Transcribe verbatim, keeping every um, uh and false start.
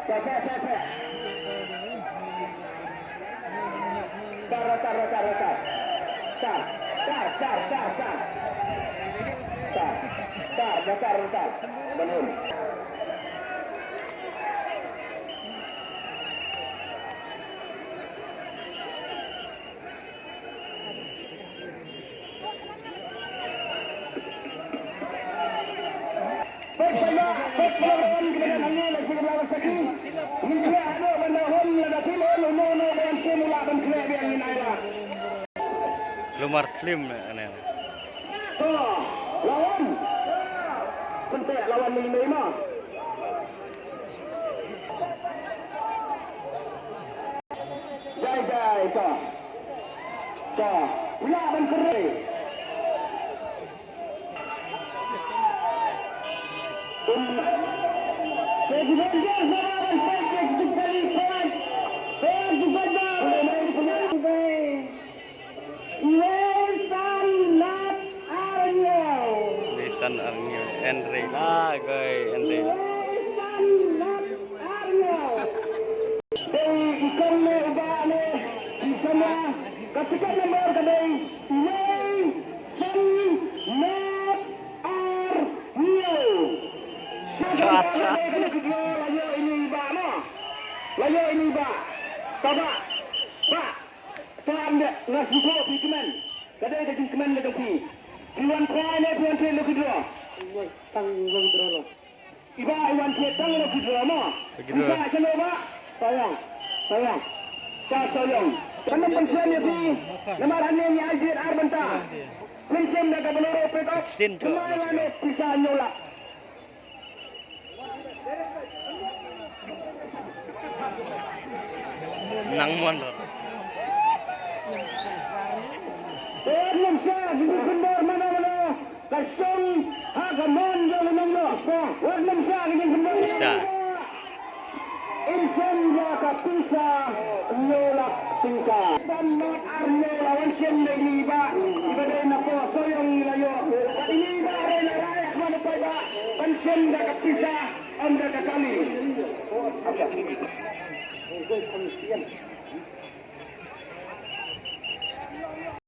Tar, tar, tar, tar, tar. Tar, tar, tar, tar, tar. Tar, tar, tar, tar. Manun. Lumar tlim ne, ne. To, lawan. Pentek lawan ni, ni, ma. Jai, jai, to. To. Pula ban kere. Iwei san lat ar hynñiew. Iwei san ar hynñiew. Enrei la goi enrei. Iwei san lat ar hynñiew. Dei i kong ne u bah ne i samla ka tiket number ka dei iwei san lat ar hynñiew. Cha, cha, cha. La ïoh ine i bah mo. La ïoh ine i bah. Ka bah. Bah. Tang de nga sngewthuh phi kmen. Ka dei ka jingkmen ka jong phi. Phi wan try ne phi wan trei lucky draw? Tang lucky draw lo. I bah i wan trei tang lucky draw mo. Lucky draw. Pisa shano bah? Sayang. Sayang. Sa Sayang. Kan ym pynslem ïa phi. Namar hangne ngi ai jied ar bynta. Pynslem da ka Bolero pick up. Sin to. Kumne la ne pisa hynñiew lak. Nang mon ro. Wat nym shah ka jingpynbor mano mano ka shong ha ka mon jong u nongno. Wat nym shah ka jingpynbor. Pisa. Im shong ïa ka pisa hynñiew lak tyngka. San lat ar hynñiew la wan shim da ine i bah iba dei na Sohiong la ïoh. Bad ine i bah dei na Raid Manopai bah ban shim da ka pisa. Ym da ka kali.